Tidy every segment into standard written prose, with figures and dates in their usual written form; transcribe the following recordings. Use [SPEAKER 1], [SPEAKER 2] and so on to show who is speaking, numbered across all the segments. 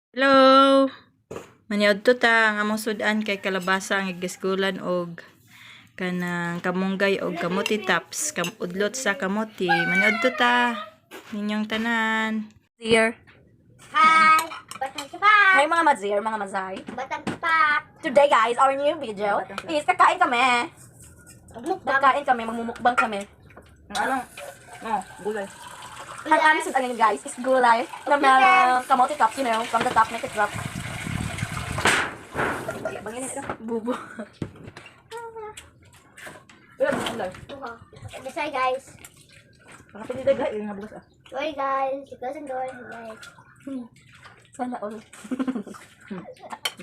[SPEAKER 1] Hello. Maniadto ta ang among sud-an kay kalabasa ang gigasgulan og kanang kamunggay og kamuti tops kam udlot sa kamuti. Maniadto ta ninyong tanan.
[SPEAKER 2] Dear.
[SPEAKER 3] Hi! Batang sapat!
[SPEAKER 2] Hi mga mazir, mga mazay.
[SPEAKER 3] Batang sapat!
[SPEAKER 2] Today guys, our new video is kakain kami.
[SPEAKER 3] Mukbang.
[SPEAKER 2] Kakain kami, magmumukbang kami.
[SPEAKER 1] Ano? Oh, gulay.
[SPEAKER 2] Ang aming sudan ngayon guys is gulay na may kamote tops, from the top, make it drop. Bubo.
[SPEAKER 1] Wala ba gulay?
[SPEAKER 3] Sorry guys.
[SPEAKER 1] Baka pinidaghay nga bugas ah.
[SPEAKER 3] Sorry guys. Close the door. Guys.
[SPEAKER 2] Sana all.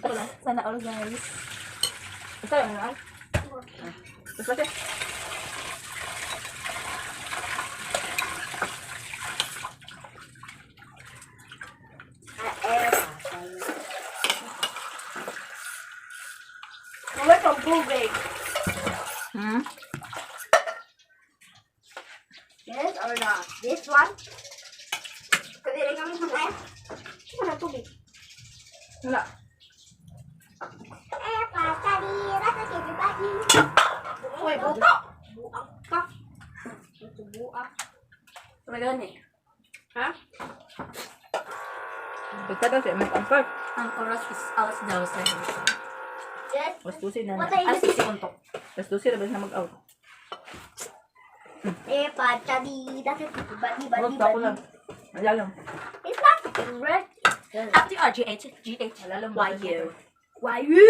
[SPEAKER 1] Ito lang.
[SPEAKER 2] Sana all guys.
[SPEAKER 1] Ito lang ano? Tapos ba
[SPEAKER 2] We're from Bubig.
[SPEAKER 3] Yes or not? This one? Kadiri kami sa mga. Wala tubig.
[SPEAKER 1] Wala.
[SPEAKER 3] Eh, pasari. Rasa kiri bagi.
[SPEAKER 2] Uy, buto!
[SPEAKER 3] Buang ka. Ito buang.
[SPEAKER 2] Talaga ni.
[SPEAKER 1] Ha? Basta daw siya mag-comfort.
[SPEAKER 2] Ang oras is alas 12.
[SPEAKER 3] Yes.
[SPEAKER 1] Mas tusi na.
[SPEAKER 3] What are
[SPEAKER 2] Alas
[SPEAKER 3] you
[SPEAKER 2] 6 punto.
[SPEAKER 1] Mas tusi na ba na mag-out?
[SPEAKER 3] Eh, pasari. Rasa kiri bagi bagi
[SPEAKER 1] Huwag ako
[SPEAKER 3] bagi.
[SPEAKER 1] lang. Malalam.
[SPEAKER 3] It's not red.
[SPEAKER 2] Up to R G H G H
[SPEAKER 1] Malalam.
[SPEAKER 2] Y U. Y U.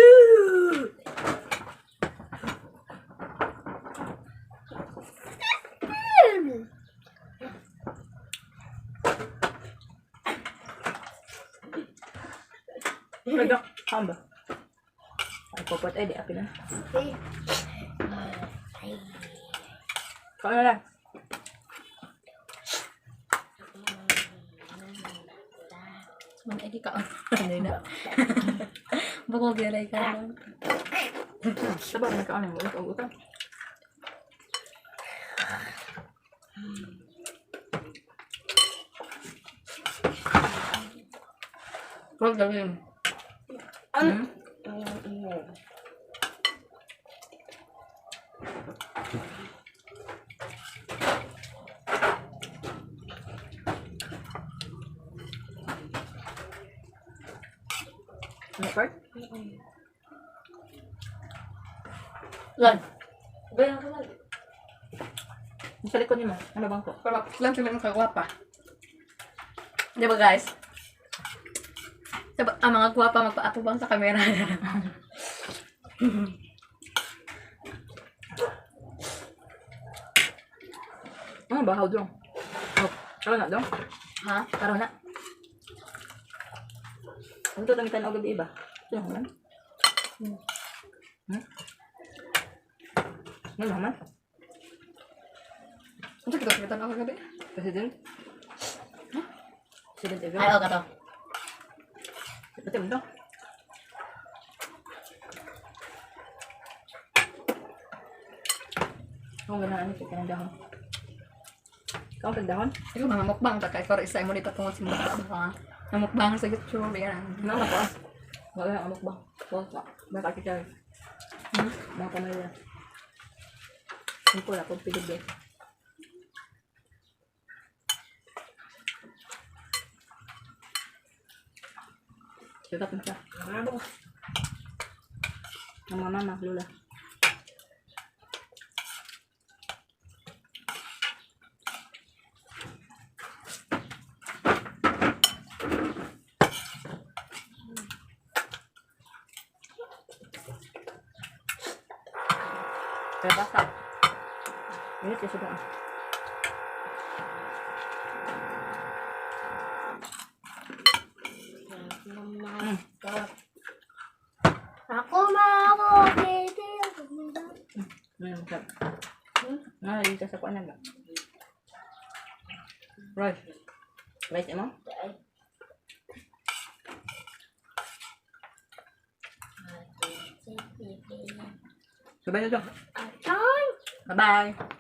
[SPEAKER 1] Talaga. Saan ba? Ay, popot. Ay, di. Akin na.
[SPEAKER 3] Okay.
[SPEAKER 1] Kaon na lang.
[SPEAKER 2] Man, ay, ka. Ano na? Bukog yalay ka na.
[SPEAKER 1] Sabag na kaon na. Wala ka utang.
[SPEAKER 2] Huwag gawin.
[SPEAKER 1] Hmm? Ano part?
[SPEAKER 2] Lan. Ganyan ka lang.
[SPEAKER 1] Sa likod niyo mo. Ano bang ko?
[SPEAKER 2] Pero lang sila ng kagwapa. Di ba guys? Diba, ang mga gwapa magpaatubang sa kamera.
[SPEAKER 1] Ano ba? How dong? Oh, karon na dong?
[SPEAKER 2] Ha? Karon na.
[SPEAKER 1] Ano to tang tanaw gabi ba? Ito naman. Ano naman?
[SPEAKER 4] Ano kita kita na kagabi?
[SPEAKER 1] President? President Evil.
[SPEAKER 2] Ay, okay to.
[SPEAKER 1] Pati mo to. Kung ganahan ni ka ng dahon. Ikaw ang dahon?
[SPEAKER 4] Ikaw mga mukbang ta kay for isa mo dito tungod sa mukbang ka. Ang mukbang sa YouTube yan.
[SPEAKER 1] Ano ako ah? Wala ang mukbang. Wala. Baka kita. Mga pamilya. Simple ako pilog eh. Sikat na siya. Ang mga mama, lula. Kaya basa. Init kasi ba?
[SPEAKER 3] Ako ma ako, baby.
[SPEAKER 1] Ano yung masarap? Ah, dito sa kuanan ba? Rice. Rice mo? Sabay na dyan.
[SPEAKER 3] Achan!
[SPEAKER 1] Bye-bye.